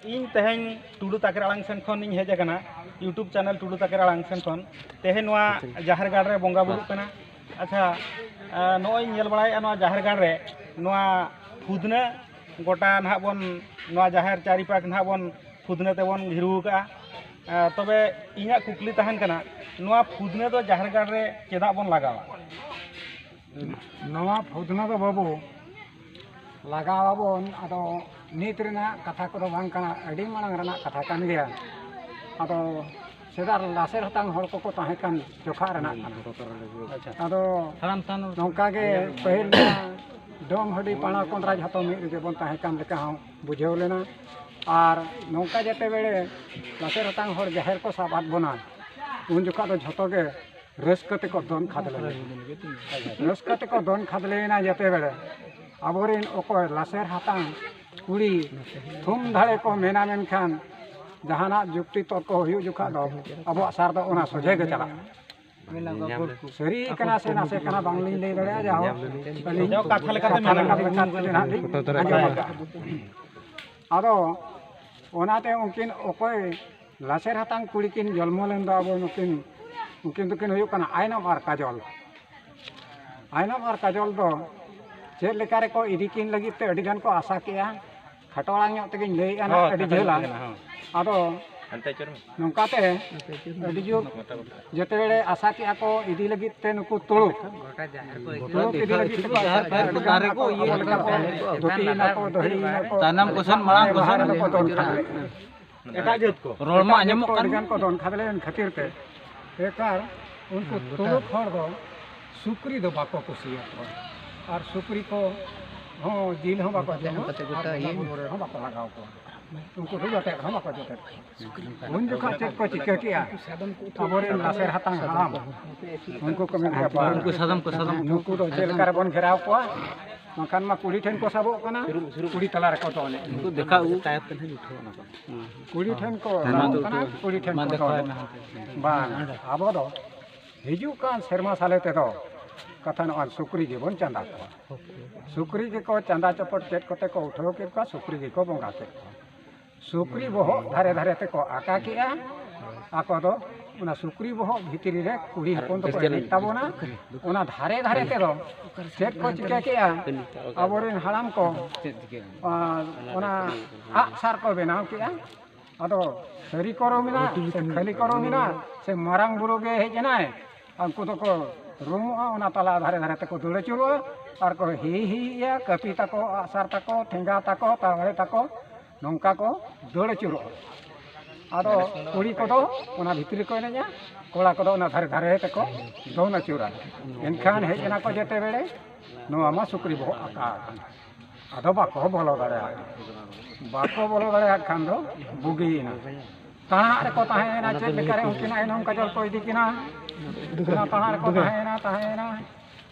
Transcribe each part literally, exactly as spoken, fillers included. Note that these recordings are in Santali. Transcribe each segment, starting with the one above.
ᱤᱧ ᱛᱮᱦᱮᱧ ᱴᱩᱰᱩ ᱛᱟᱠᱮᱨ ᱟᱲᱟᱝ ᱥᱮᱱ ᱠᱷᱚᱱ ᱤᱧ ᱦᱮᱡ ᱟᱠᱟᱱᱟ, YouTube channel ᱴᱩᱰᱩ ᱛᱟᱠᱮᱨ ᱟᱲᱟᱝ ᱥᱮᱱ ᱠᱷᱚᱱ᱾ ᱛᱮᱦᱮᱧ ᱱᱚᱣᱟ ᱡᱟᱦᱮᱨ ᱜᱟᱲ ᱨᱮ ᱵᱚᱸᱜᱟ ᱵᱩᱨᱩᱜ ᱠᱟᱱᱟ᱾ ᱟᱪᱪᱷᱟ, ᱱᱚᱜᱼᱚᱭ ᱤᱧ ᱧᱮᱞ ᱵᱟᱲᱟᱭᱮᱫᱼᱟ ᱱᱚᱣᱟ ᱡᱟᱦᱮᱨ ᱜᱟᱲ ᱨᱮ ᱱᱚᱣᱟ ᱯᱷᱩᱫᱽᱱᱟᱹ ᱜᱚᱴᱟ ᱱᱟᱦᱟᱜ ᱵᱚᱱ, ᱱᱚᱣᱟ ᱡᱟᱦᱮᱨ ᱪᱟᱨᱤᱯᱟᱠ ᱱᱟᱦᱟᱜ ᱵᱚᱱ ᱯᱷᱩᱫᱽᱱᱟᱹ ᱛᱮᱵᱚᱱ ᱜᱷᱤᱨᱩ ᱟᱠᱟᱫᱼᱟ᱾ ᱛᱚᱵᱮ ᱤᱧᱟᱹᱜ ᱠᱩᱠᱞᱤ ᱛᱟᱦᱮᱱ ᱠᱟᱱᱟ, ᱱᱚᱣᱟ ᱯᱷᱩᱫᱽᱱᱟᱹ ᱫᱚ ᱡᱟᱦᱮᱨ ᱜᱟᱲ ᱨᱮ ᱪᱮᱫᱟᱜ ᱵᱚᱱ ᱞᱟᱜᱟᱣᱟ? ᱱᱚᱣᱟ ᱯᱷᱩᱫᱽᱱᱟᱹ ᱫᱚ ᱵᱟᱹᱵᱩ, ᱞᱟᱜᱟᱣ ᱟᱵᱚᱱ, ᱟᱫᱚ ᱱᱤᱛ ᱨᱮᱱᱟᱜ ᱠᱟᱛᱷᱟ ᱠᱚᱫᱚ ᱵᱟᱝ ᱠᱟᱱᱟ, ᱟᱹᱰᱤ ᱢᱟᱲᱟᱝ ᱨᱮᱱᱟᱜ ᱠᱟᱛᱷᱟ ᱠᱟᱱ ᱜᱮᱭᱟ᱾ ᱟᱫᱚ ᱥᱮᱫᱟᱭ ᱞᱟᱥᱮᱨ ᱦᱟᱛᱟᱝ ᱦᱚᱲ ᱠᱚᱠᱚ ᱛᱟᱦᱮᱸ ᱠᱟᱱ ᱡᱚᱠᱷᱟ ᱨᱮᱱᱟᱜ ᱠᱟᱱᱟ᱾ ᱟᱪᱪᱷᱟ᱾ ᱟᱫᱚ ᱦᱟᱲᱟᱢ ᱛᱷᱟᱱ ᱱᱚᱝᱠᱟ ᱜᱮ ᱯᱟᱹᱦᱤᱞ ᱢᱟ ᱰᱚᱢ ᱦᱟᱹᱰᱤ ᱯᱟᱲᱟ ᱠᱚᱸᱫᱽᱨᱟ ᱡᱷᱚᱛᱚ ᱢᱤᱫ ᱨᱮᱜᱮ ᱵᱚᱱ ᱛᱟᱦᱮᱸ ᱠᱟᱱ ᱞᱮᱠᱟ ᱦᱚᱸ ᱵᱩᱡᱷᱟᱹᱣ ᱞᱮᱱᱟ᱾ ᱟᱨ ᱱᱚᱝᱠᱟ ᱡᱮᱛᱮ ᱵᱮᱲᱮ ᱞᱟᱥᱮᱨ ᱦᱟᱛᱟᱝ ᱦᱚᱲ ᱡᱟᱦᱮᱨ ᱠᱚ ᱥᱟᱵ ᱟᱫ ᱵᱚᱱᱟ, ᱩᱱ ᱡᱚᱠᱷᱟ ᱫᱚ ᱡᱷᱚᱛᱚ ᱜᱮ ᱨᱟᱹᱥᱠᱟᱹ ᱛᱮᱠᱚ ᱫᱚᱱ ᱠᱷᱟᱫᱽᱞᱮ ᱞᱮᱱᱟ᱾ ᱨᱟᱹᱥᱠᱟᱹ ᱛᱮᱠᱚ ᱫᱚᱱ ᱠᱷᱟᱫᱽᱞᱮᱭᱮᱱᱟ ᱡᱮᱛᱮ ᱵᱮᱲᱮ᱾ ᱟᱵᱚᱨᱮᱱ ᱚᱠᱚᱭ ᱞᱟᱥᱮᱨ ᱦᱟᱛᱟᱝ ᱠᱩᱲᱤ ᱛᱷᱩᱢ ᱫᱷᱟᱲᱮ ᱠᱚ ᱢᱮᱱᱟ, ᱢᱮᱱᱠᱷᱟᱱ ᱡᱟᱦᱟᱱᱟᱜ ᱡᱩᱠᱛᱤ ᱛᱚᱨᱠᱚ ᱦᱩᱭᱩᱜ ᱡᱚᱠᱷᱟ ᱫᱚ ᱟᱵᱚᱣᱟᱜ ᱥᱟᱨ ᱫᱚ ᱚᱱᱟ ᱥᱚᱡᱷᱮ ᱜᱮ ᱪᱟᱞᱟᱜᱼᱟ᱾ ᱥᱟᱹᱨᱤ ᱠᱟᱱᱟ ᱥᱮ ᱱᱟᱥᱮ ᱠᱟᱱᱟ ᱵᱟᱝᱞᱤᱧ ᱞᱟᱹᱭ ᱫᱟᱲᱮᱭᱟᱜᱼᱟ, ᱡᱟᱦᱳᱠ ᱟᱹᱞᱤᱧ ᱡᱟᱦᱳᱠ ᱠᱟᱛᱷᱟ ᱞᱮᱠᱟᱛᱮ ᱠᱟᱛᱷᱟ ᱢᱮᱱᱟᱜᱼᱟ᱾ ᱞᱮᱠᱟᱛᱮ ᱱᱟᱦᱟᱜ ᱞᱤᱧ ᱟᱸᱡᱚᱢ ᱟᱠᱟᱫᱼᱟ᱾ ᱟᱫᱚ ᱚᱱᱟᱛᱮ ᱩᱱᱠᱤᱱ ᱚᱠᱚᱭ ᱞᱟᱥᱮᱨ ᱦᱟᱛᱟᱝ ᱠᱩᱲᱤ ᱠᱤᱱ ᱡᱚᱱᱢᱚ ᱞᱮᱱ ᱫᱚ ᱟᱵᱚ ᱱᱩᱠᱤᱱ, ᱩᱱᱠᱤᱱ ᱫᱚᱠᱤᱱ ᱦᱩᱭᱩᱜ ᱠᱟᱱᱟ ᱟᱭᱱᱚᱢ ᱟᱨ ᱠᱟᱡᱚᱞ᱾ ᱟᱭᱱᱚᱢ ᱟᱨ ᱠᱟᱡᱚᱞ ᱫᱚ ᱪᱮᱫ ᱞᱮᱠᱟ ᱨᱮᱠᱚ ᱤᱫᱤ ᱠᱤᱱ ᱞᱟᱹᱜᱤᱫ ᱛᱮ ᱟᱹᱰᱤ ᱜᱟᱱ ᱠᱚ ᱟᱥᱟ ᱠᱮᱜᱼᱟ᱾ ᱠᱷᱟᱴᱚ ᱟᱲᱟᱝ ᱧᱚᱜ ᱛᱮᱜᱤᱧ ᱞᱟᱹᱭᱮᱜᱼᱟ ᱱᱟᱜ, ᱦᱳᱭ, ᱟᱹᱰᱤ ᱠᱷᱟᱴᱚ ᱡᱷᱟᱹᱞᱟ᱾ ᱟᱲᱟᱝ ᱛᱮᱜᱮ ᱱᱟᱜ, ᱦᱳᱭ᱾ ᱟᱫᱚ ᱦᱟᱱᱛᱮ ᱪᱚᱨ ᱢᱮ᱾ ᱱᱚᱝᱠᱟᱛᱮ ᱟᱹᱰᱤ ᱡᱳᱨ ᱡᱮᱛᱮ ᱵᱮᱲᱮ ᱟᱥᱟ ᱠᱮᱜᱼᱟ ᱠᱚ ᱤᱫᱤ ᱞᱟᱹᱜᱤᱫ ᱛᱮ ᱱᱩᱠᱩ ᱛᱩᱲᱩᱠ᱾ ᱛᱩᱲᱩᱠ ᱤᱫᱤ ᱞᱟᱹᱜᱤᱫ ᱛᱮᱠᱚ ᱟᱥᱟ ᱠᱮᱜᱼᱟ, ᱟᱹᱰᱤ ᱜᱟᱱ ᱟᱠᱚ ᱟᱵᱚ ᱞᱮᱠᱟ ᱠᱚ ᱫᱷᱩᱛᱤᱭᱮᱱᱟ ᱠᱚ, ᱫᱟᱹᱦᱲᱤᱭᱮᱱᱟ ᱠᱚ, ᱛᱟᱭᱱᱚᱢ ᱠᱚᱥᱮᱱ ᱢᱟᱲᱟᱝ ᱵᱟᱦᱟ ᱠᱚᱥᱮᱱ ᱨᱮᱠᱚ ᱫᱚᱱ ᱠᱷᱟᱫᱽᱞᱮ᱾ ᱮᱴᱟᱜ ᱡᱟᱹᱛ ᱠᱚ᱾ ᱨᱚᱲ ᱢᱟ ᱮᱴᱟᱜ ᱡᱟᱹᱛ ᱟᱸᱡᱚᱢᱚᱜ ᱠᱚ ᱠᱟᱱ᱾ ᱟᱹᱰᱤ ᱜᱟᱱ ᱠᱚ ᱫᱚᱱ ᱠᱷᱟᱫᱽᱞᱮ ᱮᱱ ᱠᱷᱟᱹᱛᱤᱨ ᱛᱮ ᱵᱮᱠᱟᱨ ᱩᱱᱠᱩ ᱦᱮᱸ, ᱜᱚᱴᱟ᱾ ᱛᱩᱲᱩᱠ ᱦᱚᱲ ᱫᱚ ᱥᱩᱠᱨᱤ ᱫᱚ ᱵᱟᱠᱚ ᱠᱩᱥᱤᱭᱟᱠᱚᱣᱟ᱾ ᱟᱨ ᱥᱩᱠᱨᱤ ᱠᱚ ᱦᱚᱸ ᱡᱤᱞ ᱦᱚᱸ ᱵᱟᱠᱚ ᱡᱚᱢᱟ, ᱠᱟᱛᱮ ᱜᱚᱴᱟ ᱟᱨ ᱵᱚᱸᱜᱟ ᱤᱭᱟᱹ᱾ ᱵᱩᱨᱩ ᱨᱮᱦᱚᱸ ᱵᱟᱠᱚ ᱞᱟᱜᱟᱣ ᱠᱚᱣᱟ᱾ ᱩᱱᱠᱩ ᱫᱚ ᱡᱚᱴᱮᱫ ᱦᱚᱸ ᱵᱟᱠᱚ ᱡᱚᱴᱮᱫ ᱠᱚᱣᱟ᱾ ᱩᱱ ᱡᱚᱠᱷᱚᱱ ᱪᱮᱫ ᱠᱚ ᱪᱤᱠᱟᱹ ᱠᱮᱜᱼᱟ? ᱟᱵᱚᱨᱮᱱ ᱞᱟᱥᱮᱨ ᱦᱟᱛᱟᱝ ᱦᱟᱲᱟᱢ, ᱩᱱᱠᱩ ᱠᱚ ᱢᱮᱱ ᱠᱮᱜᱼᱟ, ᱵᱟᱝ, ᱩᱱᱠᱩ ᱥᱟᱫᱚᱢ ᱠᱚ, ᱥᱟᱫᱚᱢ ᱠᱚ᱾ ᱱᱩᱠᱩ ᱫᱚ ᱪᱮᱫ ᱞᱮᱠᱟ ᱨᱮᱵᱚᱱ ᱜᱷᱮᱨᱟᱣ ᱠᱚᱣᱟ? ᱵᱟᱝᱠᱷᱟᱱ ᱢᱟ ᱠᱩᱲᱤ ᱴᱷᱮᱱ ᱠᱚ ᱥᱟᱵᱚᱜ ᱠᱟᱱᱟ, ᱠᱩᱲᱤ ᱛᱟᱞᱟ ᱨᱮᱠᱚ ᱫᱚᱱᱮᱫ᱾ ᱩᱱᱠᱩ ᱫᱮᱠᱷᱟ ᱟᱹᱜᱩ᱾ ᱠᱩᱲᱤ ᱴᱷᱮᱱ ᱠᱚ ᱦᱮᱸ, ᱢᱟ ᱥᱟᱵᱚᱜ ᱫᱩ-, ᱠᱟᱱᱟ, ᱠᱩᱲᱤ ᱴᱷᱮᱱ ᱢᱟ ᱠᱚ ᱫᱮᱠᱷᱟᱣ ᱫᱚᱱᱮᱫ᱾ ᱢᱮ ᱦᱟᱱᱛᱮ᱾ ᱵᱟᱝ, ᱟᱵᱚ ᱫᱚ ᱦᱤᱡᱩᱜ ᱠᱟᱱ ᱥᱮᱨᱢᱟ ᱥᱟᱞᱮ ᱛᱮᱫᱚ ᱠᱟᱛᱷᱟ ᱱᱚᱜᱼᱚᱭ ᱥᱩᱠᱨᱤ ᱜᱮᱵᱚᱱ ᱪᱟᱸᱫᱟ ᱠᱚᱣᱟ᱾ ᱥᱩᱠᱨᱤ ᱜᱮᱠᱚ ᱪᱟᱸᱫᱟ ᱪᱚᱯᱚᱴ ᱠᱮᱫ ᱠᱚᱛᱮ ᱠᱚ ᱩᱴᱷᱟᱹᱣ ᱠᱮᱫ ᱠᱚᱣᱟ, ᱥᱩᱠᱨᱤ ᱜᱮᱠᱚ ᱵᱚᱸᱜᱟ ᱠᱮᱫ ᱠᱚᱣᱟ᱾ ᱥᱩᱠᱨᱤ ᱵᱚᱦᱚᱜ ᱫᱷᱟᱨᱮ ᱫᱷᱟᱨᱮ ᱛᱮᱠᱚ ᱟᱠᱟ ᱠᱮᱜᱼᱟ᱾ ᱟᱠᱚ ᱫᱚ ᱚᱱᱟ ᱥᱩᱠᱨᱤ ᱵᱚᱦᱚᱜ ᱵᱷᱤᱛᱨᱤ ᱨᱮ ᱠᱩᱲᱤ ᱦᱚᱯᱚᱱ ᱫᱚᱠᱚ ᱮᱱᱮᱡ ᱛᱟᱵᱚᱱᱟ᱾ ᱚᱱᱟ ᱫᱷᱟᱨᱮ ᱫᱷᱟᱨᱮ ᱛᱮᱫᱚ ᱪᱮᱫ ᱠᱚ ᱪᱤᱠᱟᱹ ᱠᱮᱜᱼᱟ? ᱟᱵᱚᱨᱮᱱ ᱦᱟᱲᱟᱢ ᱠᱚ, ᱟᱨ ᱚᱱᱟ ᱟᱜ ᱥᱟᱨ ᱠᱚ ᱵᱮᱱᱟᱣ ᱠᱮᱜᱼᱟ᱾ ᱟᱫᱚ ᱥᱟᱹᱨᱤ ᱠᱚ ᱨᱩᱢᱮᱱᱟ ᱥᱮ ᱠᱷᱟᱹᱞᱤ ᱠᱚ ᱨᱩᱢᱮᱱᱟ ᱥᱮ ᱢᱟᱨᱟᱝ ᱵᱩᱨᱩ ᱜᱮ ᱦᱮᱡ ᱮᱱᱟᱭ, ᱩᱱᱠᱩ ᱫᱚᱠᱚ ᱨᱩᱢᱩᱜᱼᱟ, ᱚᱱᱟ ᱛᱟᱞᱟ ᱫᱷᱟᱨᱮ ᱫᱷᱟᱨᱮ ᱛᱮᱠᱚ ᱫᱟᱹᱲ ᱟᱹᱪᱩᱨᱚᱜᱼᱟ᱾ ᱟᱨ ᱠᱚ ᱦᱤ ᱦᱤᱭᱮᱜᱼᱟ, ᱠᱟᱹᱯᱤ ᱛᱟᱠᱚ, ᱟᱜᱼᱥᱟᱨ ᱛᱟᱠᱚ, ᱴᱷᱮᱸᱜᱟ ᱛᱟᱠᱚ, ᱛᱟᱣᱲᱮ ᱛᱟᱠᱚ, ᱱᱚᱝᱠᱟ ᱠᱚ ᱫᱟᱹᱲ ᱟᱹᱪᱩᱨᱚᱜᱼᱟ᱾ ᱟᱫᱚ ᱠᱩᱲᱤ ᱠᱚᱫᱚ ᱚᱱᱟ ᱵᱷᱤᱛᱨᱤ ᱠᱚ ᱮᱱᱮᱡᱼᱟ, ᱠᱚᱲᱟ ᱠᱚᱫᱚ ᱚᱱᱟ ᱫᱷᱟᱨᱮ ᱫᱷᱟᱨᱮ ᱛᱮᱠᱚ ᱫᱚᱱ ᱟᱹᱪᱩᱨᱟ᱾ ᱮᱱᱠᱷᱟᱱ ᱦᱮᱡ ᱮᱱᱟ ᱠᱚ ᱡᱮᱛᱮ ᱵᱮᱲᱮ, ᱱᱚᱣᱟ ᱢᱟ ᱥᱩᱠᱨᱤ ᱵᱚᱦᱚᱜ ᱟᱠᱟ ᱟᱠᱟᱱ᱾ ᱟᱫᱚ ᱵᱟᱠᱚ ᱵᱚᱞᱚ ᱫᱟᱲᱮᱭᱟᱜᱼᱟ᱾ ᱵᱟᱠᱚ ᱵᱚᱞᱚ ᱫᱟᱲᱮᱭᱟᱜ ᱠᱷᱟᱱ ᱫᱚ ᱵᱩᱜᱤᱭᱮᱱᱟ᱾ ᱛᱟᱲᱟᱜ ᱨᱮᱠᱚ ᱛᱟᱦᱮᱸᱭᱮᱱᱟ, ᱪᱮᱫ ᱞᱮᱠᱟᱨᱮ ᱩᱱᱠᱤᱱ ᱟᱭᱱᱚᱢ ᱠᱟᱡᱚᱞ ᱠᱚ ᱤᱫᱤ ᱠᱤᱱᱟ᱾ ᱚᱱᱟ ᱛᱟᱲᱟᱜ ᱨᱮᱠᱚ ᱛᱟᱦᱮᱸᱭᱮᱱᱟ, ᱛᱟᱦᱮᱸᱭᱮᱱᱟ᱾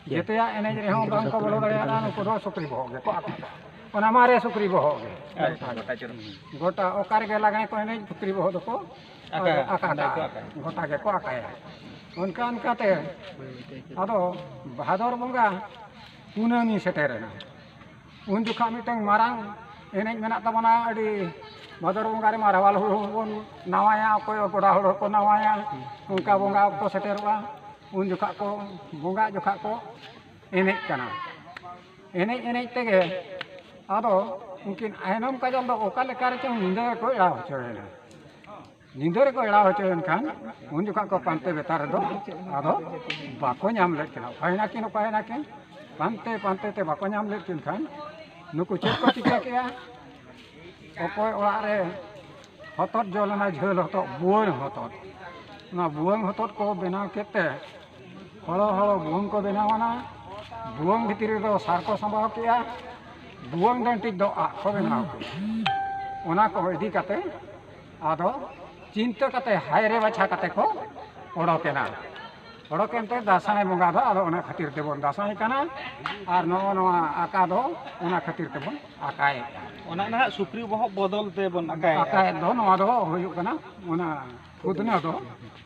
ᱡᱮᱛᱮᱭᱟᱜ ᱮᱱᱮᱡ ᱨᱮᱦᱚᱸ ᱵᱟᱝ ᱠᱚ ᱵᱚᱞᱚ ᱫᱟᱲᱮᱭᱟᱫᱟ, ᱱᱩᱠᱩ ᱫᱚ ᱥᱩᱠᱨᱤ ᱵᱚᱦᱚᱜ ᱜᱮᱠᱚ ᱟᱠᱟ ᱠᱟᱜᱼᱟ᱾ ᱚᱱᱟ ᱢᱟᱨᱮ ᱥᱩᱠᱨᱤ ᱵᱚᱦᱚᱜ ᱜᱮ᱾ ᱜᱚᱴᱟ ᱚᱠᱟ ᱨᱮᱜᱮ ᱞᱟᱜᱽᱬᱮ ᱠᱚ ᱮᱱᱮᱡ, ᱥᱩᱠᱨᱤ ᱵᱚᱦᱚᱜ ᱫᱚᱠᱚ ᱟᱠᱟ, ᱟᱠᱟ ᱟᱠᱟ ᱠᱟᱜᱼᱟ᱾ ᱜᱮᱠᱚ ᱟᱠᱟᱭᱟ᱾ ᱜᱚᱴᱟ ᱜᱮᱠᱚ ᱟᱠᱟᱭᱟ᱾ ᱚᱱᱠᱟ ᱚᱱᱠᱟᱛᱮ ᱟᱫᱚ ᱵᱷᱟᱫᱚᱨ ᱵᱚᱸᱜᱟ ᱠᱩᱱᱟᱹᱢᱤ ᱥᱮᱴᱮᱨᱮᱱᱟ᱾ ᱩᱱ ᱡᱚᱠᱷᱟᱜ ᱢᱤᱫᱴᱟᱝ ᱢᱟᱨᱟᱝ ᱮᱱᱮᱡ ᱢᱮᱱᱟᱜ ᱛᱟᱵᱚᱱᱟ᱾ ᱟᱹᱰᱤ ᱵᱷᱟᱫᱚᱨ ᱵᱚᱸᱜᱟ ᱨᱮᱢᱟ ᱨᱟᱣᱟᱞ ᱦᱩᱲᱩ ᱦᱚᱸᱵᱚᱱ ᱱᱟᱣᱟᱭᱟ, ᱚᱠᱚᱭ ᱜᱚᱰᱟ ᱦᱩᱲᱩ ᱦᱚᱸᱠᱚ ᱱᱟᱣᱟᱭᱟ᱾ ᱚᱱᱠᱟ ᱵᱚᱸᱜᱟ ᱚᱠᱛᱚ ᱥᱮᱴᱮᱨᱚᱜᱼᱟ, ᱩᱱ ᱡᱚᱠᱷᱟᱜ ᱠᱚ ᱵᱚᱸᱜᱟ ᱡᱚᱠᱷᱟᱜ ᱠᱚ ᱮᱱᱮᱡ ᱠᱟᱱᱟ᱾ ᱮᱱᱮᱡ ᱮᱱᱮᱡ ᱛᱮᱜᱮ ᱟᱫᱚ ᱩᱱᱠᱤᱱ ᱟᱭᱱᱚᱢ ᱠᱟᱡᱚᱞ ᱫᱚ ᱚᱠᱟ ᱞᱮᱠᱟ ᱨᱮᱪᱚᱝ ᱧᱤᱫᱟᱹ ᱠᱚ ᱮᱲᱟᱣ ᱦᱚᱪᱚᱭᱮᱱᱟ᱾ ᱧᱤᱫᱟᱹ ᱨᱮᱠᱚ ᱮᱲᱟᱣ ᱦᱚᱪᱚᱭᱮᱱ ᱠᱷᱟᱱ ᱩᱱ ᱡᱚᱠᱷᱟᱜ ᱠᱚ ᱯᱟᱱᱛᱮ ᱵᱮᱛᱟᱨ ᱨᱮᱫᱚ ᱟᱫᱚ ᱵᱟᱠᱚ ᱧᱟᱢ ᱞᱮᱫ ᱠᱤᱱᱟ᱾ ᱚᱠᱟᱭᱮᱱᱟ ᱠᱤᱱ, ᱚᱠᱟᱭᱮᱱᱟ ᱠᱤᱱ? ᱯᱟᱱᱛᱮ ᱯᱟᱱᱛᱮ ᱛᱮ ᱵᱟᱠᱚ ᱧᱟᱢ ᱞᱮᱫ ᱠᱤᱱ ᱠᱷᱟᱱ ᱱᱩᱠᱩ ᱪᱮᱫ ᱠᱚ ᱪᱤᱠᱟᱹ ᱠᱮᱜᱼᱟ? ᱚᱠᱚᱭ ᱚᱲᱟᱜ ᱨᱮ ᱦᱚᱛᱚᱫ ᱡᱚ ᱞᱮᱱᱟ, ᱡᱷᱟᱹᱞ ᱦᱚᱛᱚᱫ, ᱵᱷᱩᱣᱟᱹᱝ ᱦᱚᱛᱚᱫ, ᱚᱱᱟ ᱵᱷᱩᱣᱟᱹᱝ ᱦᱚᱛᱚᱫ ᱠᱚ ᱵᱮᱱᱟᱣ ᱠᱮᱫ ᱛᱮ ᱦᱚᱲᱚ ᱦᱚᱲᱚ ᱵᱷᱩᱣᱟᱹᱝ ᱠᱚ ᱵᱮᱱᱟᱣ ᱟᱱᱟ᱾ ᱵᱷᱩᱣᱟᱹᱝ ᱵᱷᱤᱛᱨᱤ ᱨᱮᱫᱚ ᱥᱟᱨ ᱠᱚ ᱥᱟᱸᱵᱟᱣ ᱠᱮᱜᱼᱟ᱾ ᱵᱷᱩᱣᱟᱹᱝ ᱰᱟᱹᱱᱴᱤᱡ ᱫᱚ ᱟᱜ ᱠᱚ ᱵᱮᱱᱟᱣ ᱠᱮᱜᱼᱟ᱾ ᱚᱱᱟ ᱠᱚ ᱤᱫᱤ ᱠᱟᱛᱮ ᱟᱫᱚ ᱪᱤᱱᱛᱟᱹ ᱠᱟᱛᱮ ᱦᱟᱭᱨᱮ ᱵᱟᱪᱷᱟ ᱠᱟᱛᱮ ᱠᱚ ᱚᱰᱚᱠᱮᱱᱟ᱾ ᱚᱰᱚᱠ ᱮᱱᱛᱮ ᱫᱟᱸᱥᱟᱭ ᱵᱚᱸᱜᱟ ᱫᱚ ᱟᱫᱚ ᱚᱱᱟ ᱠᱷᱟᱹᱛᱤᱨ ᱛᱮᱵᱚᱱ ᱫᱟᱸᱥᱟᱭ ᱠᱟᱱᱟ᱾ ᱟᱨ ᱱᱚᱜᱼᱚ ᱱᱚᱣᱟ ᱟᱠᱟ ᱫᱚ ᱚᱱᱟ ᱠᱷᱟᱹᱛᱤᱨ ᱛᱮᱵᱚᱱ ᱟᱠᱟᱭᱮᱫᱼᱟ᱾ ᱚᱱᱟ ᱱᱟᱦᱟᱜ ᱥᱩᱠᱨᱤ ᱵᱚᱦᱚᱜ ᱵᱚᱫᱚᱞ ᱛᱮᱵᱚᱱ ᱟᱠᱟᱭᱮᱫᱼᱟ᱾ ᱟᱠᱟᱭᱮᱫ ᱫᱚ ᱱᱚᱣᱟ ᱫᱚ ᱦᱩᱭᱩᱜ ᱠᱟᱱᱟ ᱚᱱᱟ ᱯᱷᱩᱫᱽᱱᱟ ᱫᱚ᱾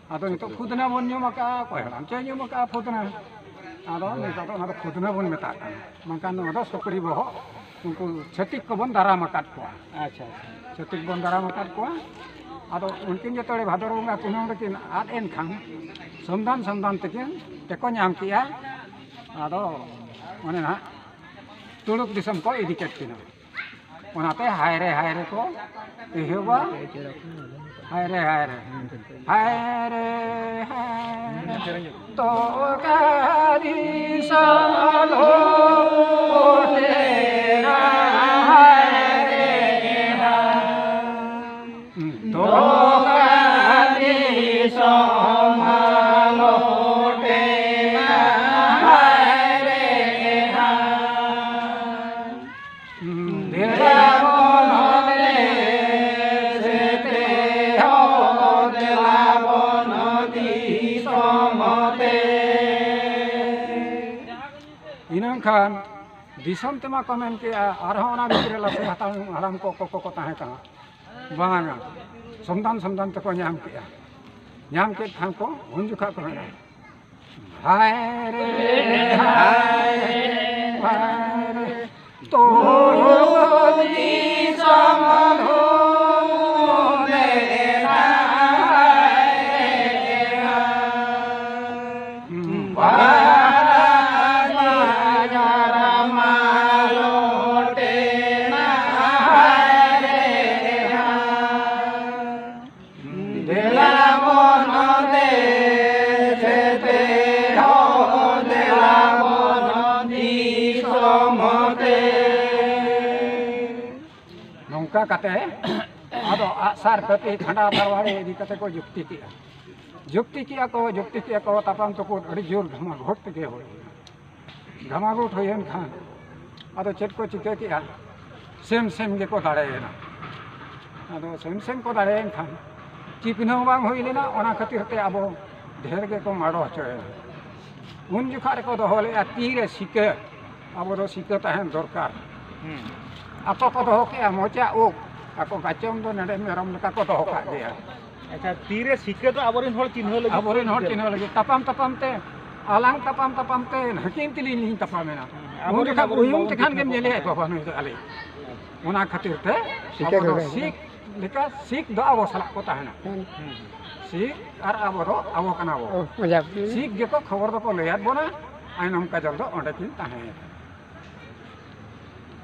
ᱟᱫᱚ ᱱᱤᱛᱚᱜ ᱯᱷᱩᱫᱽᱱᱟ ᱵᱚᱱ ᱧᱩᱢ ᱟᱠᱟᱫᱼᱟ, ᱚᱠᱚᱭ ᱦᱟᱲᱟᱢ ᱪᱚᱭ ᱧᱩᱢ ᱟᱠᱟᱫᱼᱟ ᱯᱷᱩᱫᱽᱱᱟ᱾ ᱟᱫᱚ ᱱᱤᱛᱚᱜ ᱫᱚ ᱚᱱᱟ ᱫᱚ ᱯᱷᱩᱫᱽᱱᱟ ᱵᱚᱱ ᱢᱮᱛᱟᱜ ᱠᱟᱱᱟ, ᱵᱟᱝᱠᱷᱟᱱ ᱱᱚᱣᱟ ᱫᱚ ᱥᱩᱠᱨᱤ ᱵᱚᱦᱚᱜ ᱩᱱᱠᱩ ᱪᱷᱟᱹᱛᱤᱠ ᱠᱚᱵᱚᱱ ᱫᱟᱨᱟᱢ ᱟᱠᱟᱫ ᱠᱚᱣᱟ᱾ ᱟᱪᱪᱷᱟ, ᱟᱪᱪᱷᱟ᱾ ᱪᱷᱟᱹᱛᱤᱠ ᱵᱚᱱ ᱫᱟᱨᱟᱢ ᱟᱠᱟᱫ ᱠᱚᱣᱟ᱾ ᱟᱫᱚ ᱩᱱᱠᱤᱱ ᱡᱚᱛᱚ ᱵᱷᱟᱫᱚᱨ ᱵᱚᱸᱜᱟ ᱠᱩᱱᱟᱹᱢ ᱨᱮᱠᱤᱱ ᱟᱫ ᱮᱱ ᱠᱷᱟᱱ, ᱥᱚᱱᱫᱷᱟᱱ ᱥᱚᱱᱫᱷᱟᱱ ᱛᱮᱠᱤᱱ ᱛᱮᱠᱚ ᱧᱟᱢ ᱠᱮᱜᱼᱟ᱾ ᱟᱫᱚ ᱚᱱᱮ ᱱᱟᱦᱟᱜ ᱛᱩᱲᱩᱠ ᱫᱤᱥᱚᱢ ᱠᱚ ᱤᱫᱤ ᱠᱮᱫ ᱠᱤᱱᱟ᱾ ᱚᱱᱟᱛᱮ ᱦᱟᱭ ᱨᱮ ᱦᱟᱭ ᱨᱮ ᱠᱚ ᱮᱦᱚᱵᱟ᱾ ᱦᱟᱭ ᱨᱮ ᱦᱟᱭ ᱨᱮ, ᱦᱟᱭ ᱨᱮ ᱦᱟᱭ ᱨᱮ, ᱛᱚ ᱠᱟᱹᱨᱤ ᱥᱟᱞᱚ ᱛᱮᱨᱟ ᱦᱟᱭ ᱨᱮ ᱦᱟᱭ᱾ ᱛᱚ ᱠᱟᱹᱨᱤ ᱥᱟᱞᱚ ᱛᱮᱨᱟ ᱦᱟᱭ ᱨᱮ ᱦᱟᱭ᱾ ᱫᱮᱞᱟ ᱵᱚᱱ ᱫᱮᱥᱮ ᱛᱮ ᱦᱚ, ᱫᱮᱞᱟ ᱵᱚᱱ ᱫᱤᱥᱚᱢ ᱛᱮ᱾ ᱤᱱᱟᱹᱝ ᱠᱷᱟᱱ ᱫᱤᱥᱚᱢ ᱛᱮᱢᱟ ᱠᱚ ᱢᱮᱱ ᱠᱮᱜᱼᱟ, ᱟᱨᱦᱚᱸ ᱚᱱᱟ ᱵᱷᱤᱛᱨᱤ ᱨᱮ ᱞᱟᱥᱮᱨ ᱦᱟᱛᱟᱝ ᱦᱟᱲᱟᱢ ᱠᱚ, ᱠᱚᱠᱚ ᱠᱚ ᱛᱟᱦᱮᱸ ᱠᱟᱱᱟ᱾ ᱵᱟᱝᱟ, ᱥᱚᱱᱫᱷᱟᱱ ᱥᱚᱱᱫᱷᱟᱱ ᱛᱮᱠᱚ ᱧᱟᱢ ᱠᱮᱜᱼᱟ᱾ ᱧᱟᱢ ᱠᱮᱫ ᱠᱷᱟᱱ ᱠᱚ ᱩᱱ ᱡᱚᱠᱷᱟ ᱠᱚ ᱢᱮᱱᱟ, ᱦᱟᱭ ᱨᱮ, ᱦᱟᱭ ᱨᱮ, ᱦᱟᱭ ᱨᱮ, ᱛᱚ ᱫᱤᱥᱚᱢ ᱫᱷᱩᱸᱫᱮ ᱱᱟ ᱦᱟᱭ ᱨᱮ, ᱦᱟᱭ᱾ ᱵᱟᱡᱟᱨ ᱢᱟ ᱞᱚᱴᱮ ᱱᱟ ᱦᱟᱭ ᱨᱮ, ᱦᱟᱭ᱾ ᱫᱮᱞᱟ ᱵᱚᱱ ᱫᱮᱥᱮ ᱛᱮ ᱦᱚ, ᱫᱮᱞᱟ ᱵᱚᱱ ᱫᱤᱥᱚᱢ ᱛᱮ᱾ ᱱᱚᱝᱠᱟ ᱠᱟᱛᱮ ᱟᱫᱚ ᱟᱜᱼᱥᱟᱨ ᱠᱟᱹᱯᱤ ᱠᱷᱟᱸᱰᱟ ᱛᱟᱨᱣᱟᱲᱤ ᱤᱫᱤ ᱠᱟᱛᱮ ᱠᱚ ᱡᱩᱠᱛᱤ ᱠᱮᱜᱼᱟ᱾ ᱡᱩᱠᱛᱤ ᱠᱮᱜᱼᱟ ᱠᱚ, ᱡᱩᱠᱛᱤ ᱠᱮᱜᱼᱟ ᱠᱚ, ᱛᱟᱯᱟᱢ ᱛᱩᱯᱩᱫ ᱟᱹᱰᱤ ᱡᱳᱨ ᱫᱷᱟᱢᱟ ᱜᱷᱚᱴ ᱛᱮᱜᱮ ᱦᱩᱭ ᱮᱱᱟ᱾ ᱜᱷᱟᱢᱟᱜᱷᱩᱴ ᱦᱩᱭᱮᱱ ᱠᱷᱟᱱ ᱟᱫᱚ ᱪᱮᱫ ᱠᱚ ᱪᱤᱠᱟᱹ ᱠᱮᱜᱼᱟ? ᱥᱮᱢ ᱥᱮᱢ ᱜᱮᱠᱚ ᱫᱟᱲᱮᱭᱮᱱᱟ᱾ ᱟᱫᱚ ᱥᱮᱢ ᱥᱮᱢ ᱠᱚ ᱫᱟᱲᱮᱭᱮᱱ ᱠᱷᱟᱱ ᱪᱤᱠᱟᱹ ᱦᱚᱸ ᱵᱟᱝ ᱦᱩᱭ ᱞᱮᱱᱟ᱾ ᱚᱱᱟ ᱠᱷᱟᱹᱛᱤᱨ ᱛᱮ ᱟᱵᱚ ᱰᱷᱮᱨ ᱜᱮᱠᱚ ᱢᱟᱰᱚ ᱦᱚᱪᱚᱭᱮᱱᱟ᱾ ᱩᱱ ᱡᱚᱠᱷᱟ ᱨᱮᱠᱚ ᱫᱚᱦᱚ ᱞᱮᱫᱼᱟ ᱛᱤᱨᱮ ᱥᱤᱠᱟᱹ, ᱟᱵᱚ ᱫᱚ ᱥᱤᱠᱟᱹ ᱛᱟᱦᱮᱱ ᱫᱚᱨᱠᱟᱨ᱾ ᱦᱩᱸ᱾ ᱟᱠᱚ ᱠᱚ ᱫᱚᱦᱚ ᱠᱮᱜᱼᱟ ᱢᱚᱪᱟ ᱩᱵ, ᱟᱠᱚ ᱜᱟᱪᱚᱢ ᱫᱚ ᱱᱚᱰᱮ ᱢᱮᱨᱚᱢ ᱞᱮᱠᱟ ᱠᱚ ᱫᱚᱦᱚ ᱠᱟᱜ ᱜᱮᱭᱟ᱾ ᱟᱪᱪᱷᱟ, ᱛᱤᱨᱮ ᱥᱤᱠᱟᱹ ᱫᱚ ᱟᱵᱚᱨᱮᱱ ᱦᱚᱲ ᱪᱤᱱᱦᱟᱹ ᱞᱟᱹᱜᱤᱫ ᱟᱵᱚᱨᱮᱱ ᱦᱚᱲ ᱪᱤᱱᱦᱟᱹ ᱞᱟᱹᱜᱤᱫ᱾ ᱛᱟᱯᱟᱢ ᱛᱟᱯᱟᱢ ᱛᱮ, ᱟᱞᱟᱝ ᱛᱟᱯᱟᱢ ᱛᱟᱯᱟᱢ ᱛᱮ ᱱᱟᱹᱠᱤᱱ ᱛᱮᱞᱤᱧ ᱞᱤᱧ ᱛᱟᱯᱟᱢᱮᱱᱟ᱾ ᱦᱩᱸ, ᱟᱵᱚ ᱩᱱ ᱡᱚᱠᱷᱟᱱ ᱨᱮᱱ ᱟᱵᱚ ᱩᱭᱩᱝ ᱵᱟᱵᱚᱱ ᱛᱮᱠᱷᱟᱱ ᱜᱮᱢ ᱧᱮᱞᱮᱭᱟ ᱵᱟᱵᱟ ᱱᱩᱭ ᱫᱚ ᱟᱞᱮ᱾ ᱚᱱᱟ ᱠᱷᱟᱹᱛᱤᱨ ᱛᱮ ᱥᱤᱠᱷ ᱟᱵᱚ ᱫᱚ ᱦᱩᱭ ᱥᱤᱠᱷ ᱞᱮᱠᱟ ᱥᱤᱠᱷ ᱫᱚ ᱟᱵᱚ ᱥᱟᱞᱟᱜ ᱠᱚ ᱛᱟᱦᱮᱱᱟ᱾ ᱦᱩᱸ᱾ ᱥᱤᱠᱷ ᱟᱨ ᱟᱵᱚ ᱫᱚ ᱟᱵᱚ ᱠᱟᱱᱟ ᱵᱚ᱾ ᱚ, ᱢᱚᱡᱟ᱾ ᱥᱤᱠᱷ ᱜᱮᱠᱚ ᱠᱷᱚᱵᱚᱨ ᱫᱚᱠᱚ ᱞᱟᱹᱭᱟᱫ ᱵᱚᱱᱟ, ᱟᱭᱱᱚᱢ ᱠᱟᱡᱚᱞ ᱫᱚ ᱚᱸᱰᱮ ᱠᱤᱱ ᱛᱟᱦᱮᱸᱭᱮᱱᱟ᱾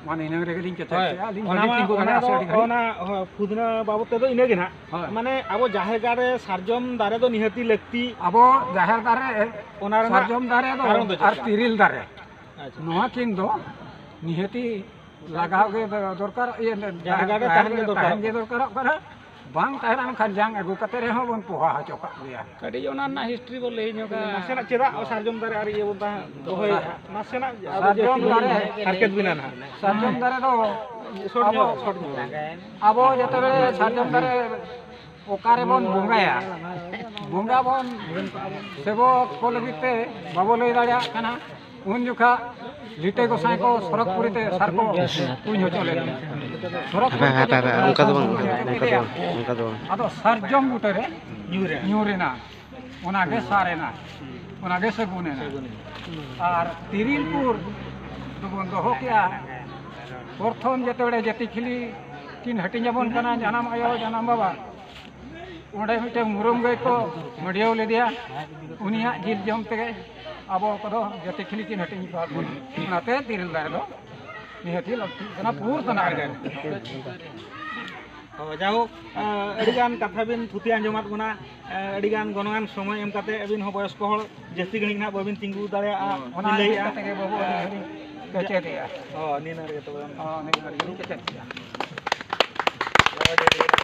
ᱢᱟ ᱱᱤᱱᱟᱹᱝ ᱨᱮᱜᱮ ᱞᱤᱧ ᱠᱮᱪᱮᱫ ᱦᱳᱭ, ᱠᱮᱜᱼᱟ᱾ ᱟᱹᱞᱤᱧ ᱚᱱᱟ ᱵᱟᱹᱞᱤᱧ ᱢᱟ, ᱛᱤᱸᱜᱩ ᱚᱱᱟ ᱫᱟᱲᱮᱭᱟᱜᱼᱟ ᱥᱮ ᱫᱚ, ᱟᱹᱰᱤ ᱜᱷᱟᱹᱲᱤᱡ᱾ ᱚᱱᱟ, ᱦᱳᱭ, ᱯᱷᱩᱫᱱᱟ ᱵᱟᱵᱚᱫ ᱛᱮᱫᱚ ᱤᱱᱟᱹ ᱜᱮ ᱱᱟᱦᱟᱜ᱾ ᱦᱳᱭ᱾ ᱢᱟᱱᱮ ᱟᱵᱚ ᱡᱟᱦᱮᱨ ᱜᱟᱲ ᱨᱮ ᱥᱟᱨᱡᱚᱢ ᱫᱟᱨᱮ ᱫᱚ ᱱᱤᱦᱟᱹᱛᱤ ᱞᱟᱹᱠᱛᱤ᱾ ᱟᱵᱚ ᱡᱟᱦᱮᱨ ᱫᱟᱨᱮ, ᱚᱱᱟ ᱨᱮᱱᱟᱜ ᱥᱟᱨᱡᱚᱢ ᱫᱟᱨᱮ ᱫᱚ ᱠᱟᱨᱚᱱ ᱫᱚ ᱪᱮᱫ ᱟᱨ ᱠᱟᱱᱟ? ᱛᱤᱨᱤᱞ ᱫᱟᱨᱮ, ᱟᱪᱪᱷᱟ᱾ ᱱᱚᱣᱟ ᱠᱤᱱ ᱫᱚ ᱱᱤᱦᱟᱹᱛᱤ ᱞᱟᱜᱟᱣ ᱜᱮ ᱫᱚᱨᱠᱟᱨ, ᱤᱭᱟᱹ, ᱡᱟᱦᱮᱸ ᱜᱟᱲ ᱨᱮ ᱛᱟᱦᱮᱱ ᱜᱮ ᱛᱟᱦᱮᱱ ᱜᱮ ᱫᱚᱨᱠᱟᱨᱚᱜ ᱫᱚᱨᱠᱟᱨᱚᱜ ᱠᱟᱱᱟ᱾ ᱵᱟᱝ ᱛᱟᱦᱮᱸ ᱞᱮᱱᱠᱷᱟᱱ ᱡᱟᱝ ᱟᱹᱜᱩ ᱠᱟᱛᱮ ᱨᱮᱦᱚᱸ ᱵᱚᱱ ᱯᱚᱦᱟ ᱦᱚᱪᱚ ᱠᱟᱜ ᱜᱮᱭᱟ᱾ ᱠᱟᱹᱴᱤᱡ ᱚᱱᱟ ᱨᱮᱱᱟᱜ ᱦᱤᱥᱴᱨᱤ ᱵᱚᱱ ᱞᱟᱹᱭ ᱧᱚᱜᱟ᱾ ᱱᱟᱥᱮᱱᱟᱜ ᱪᱮᱫᱟᱜ ᱥᱟᱨᱡᱚᱢ ᱫᱟᱨᱮ ᱟᱨ ᱤᱭᱟᱹ ᱵᱚᱱ ᱛᱟᱦᱮᱸ ᱫᱚᱦᱚᱭᱮᱫᱼᱟ? ᱱᱟᱥᱮᱱᱟᱜ ᱟᱫᱚ ᱥᱟᱨᱡᱚᱢ ᱡᱟᱹᱥᱛᱤ ᱫᱟᱨᱮ, ᱦᱟᱨᱠᱮᱛ ᱵᱮᱱᱟ ᱱᱟᱦᱟᱜ᱾ ᱥᱟᱨᱡᱚᱢ ᱫᱟᱨᱮ ᱫᱚ ᱥᱚᱨᱴ ᱧᱚᱜ, ᱟᱵᱚ, ᱥᱚᱨᱴ ᱧᱚᱜ᱾ ᱟᱵᱚ ᱡᱚᱛᱚ ᱨᱮ ᱥᱟᱨᱡᱚᱢ ᱫᱟᱨᱮ ᱚᱠᱟ ᱨᱮᱵᱚᱱ ᱵᱚᱸᱜᱟᱭᱟ, ᱵᱚᱸᱜᱟ ᱵᱚᱱ ᱥᱮᱵᱚᱠ ᱠᱚ ᱞᱟᱹᱜᱤᱫ ᱛᱮ ᱵᱟᱵᱚ ᱞᱟᱹᱭ ᱫᱟᱲᱮᱭᱟᱜ ᱠᱟᱱᱟ, ᱩᱱ ᱡᱚᱠᱷᱟ ᱞᱤᱴᱟᱹ ᱜᱚᱸᱥᱟᱭ ᱠᱚ ᱥᱚᱨᱚᱜᱽᱯᱩᱨᱤ ᱛᱮ ᱥᱟᱨ ᱠᱚ ᱠᱩᱧ ᱦᱚᱪᱚ ᱞᱮᱱᱟ᱾ ᱥᱚᱨᱚᱜᱽᱯᱩᱨᱤ ᱦᱟᱯᱮ, ᱦᱟᱯᱮ, ᱦᱟᱯᱮ, ᱚᱱᱠᱟ ᱫᱚ ᱵᱟᱝ, ᱚᱱᱠᱟ ᱫᱚ ᱵᱟᱝ, ᱚᱱᱠᱟ ᱫᱚ ᱵᱟᱝ᱾ ᱟᱫᱚ ᱥᱟᱨᱡᱚᱢ ᱵᱩᱴᱟᱹ ᱨᱮ ᱧᱩᱨ ᱮᱱᱟ᱾ ᱧᱩᱨ ᱮᱱᱟ, ᱚᱱᱟᱜᱮ ᱥᱟᱨ ᱮᱱᱟ, ᱚᱱᱟᱜᱮ ᱥᱟᱹᱜᱩᱱ ᱮᱱᱟ᱾ ᱟᱨ ᱛᱤᱨᱤᱞ ᱠᱩᱲ ᱫᱚᱵᱚᱱ ᱫᱚᱦᱚ ᱠᱮᱜᱼᱟ᱾ ᱯᱨᱚᱛᱷᱚᱢ ᱡᱮᱛᱮ ᱵᱮᱲᱮ ᱡᱟᱹᱛᱤ ᱠᱷᱤᱞᱤ ᱠᱤᱱ ᱦᱟᱹᱴᱤᱧ ᱟᱵᱚᱱ ᱠᱟᱱᱟ, ᱡᱟᱱᱟᱢ ᱟᱭᱳ, ᱡᱟᱱᱟᱢ ᱵᱟᱵᱟ, ᱚᱸᱰᱮ ᱢᱤᱫᱴᱮᱱ ᱢᱩᱨᱩᱢ ᱜᱟᱹᱭ ᱠᱚ ᱢᱟᱹᱰᱤᱭᱟᱹᱣ ᱞᱮᱫᱮᱭᱟ, ᱩᱱᱤᱭᱟᱜ ᱡᱤᱞ ᱡᱚᱢ ᱛᱮᱜᱮ ᱟᱵᱚ ᱠᱚᱫᱚ ᱡᱟᱹᱛᱤ ᱠᱷᱤᱞᱤ ᱠᱤᱱ ᱦᱟᱹᱴᱤᱧ ᱟᱠᱟᱫ ᱵᱚᱱᱟ᱾ ᱚᱱᱟᱛᱮ ᱛᱤᱨᱤᱞ ᱫᱟᱨᱮ ᱫᱚ ᱱᱤᱦᱟᱹᱛᱤ ᱞᱟᱹᱠᱛᱤᱜ ᱠᱟᱱᱟ, ᱯᱩᱨ ᱛᱟᱱᱟ ᱨᱮᱜᱮ᱾ ᱚ, ᱡᱟᱭᱦᱳᱠ, ᱟᱹᱰᱤᱜᱟᱱ ᱠᱟᱛᱷᱟ ᱵᱤᱱ ᱛᱷᱩᱛᱤ ᱟᱸᱡᱚᱢᱟᱫ ᱵᱚᱱᱟ, ᱟᱹᱰᱤᱜᱟᱱ ᱜᱚᱱᱚᱝᱟᱱ ᱥᱚᱢᱚᱭ ᱮᱢ ᱠᱟᱛᱮ ᱟᱹᱵᱤᱱ ᱦᱚᱸ ᱵᱚᱭᱚᱥᱠᱚ ᱦᱚᱲ ᱡᱟᱹᱥᱛᱤ ᱜᱷᱟᱹᱲᱤᱡ ᱱᱟᱦᱟᱜ ᱵᱟᱹᱵᱤᱱ ᱛᱤᱸᱜᱩ ᱫᱟᱲᱮᱭᱟᱜᱼᱟ᱾ ᱚᱱᱟ ᱤᱫᱤ ᱠᱟᱛᱮ ᱜᱮ ᱵᱟᱹᱵᱩ ᱟᱹᱰᱤ ᱜᱷᱟᱹᱲᱤᱡ ᱠᱮᱪᱮᱫᱮᱜᱼᱟ᱾ ᱚ, ᱱᱤᱱᱟᱹᱜ ᱨᱮᱜᱮ ᱛᱚᱵᱮ᱾ ᱚ, ᱱᱤᱱᱟᱹᱜ ᱨᱮᱜᱮ ᱠᱮᱪᱮᱫᱮᱜᱼᱟ᱾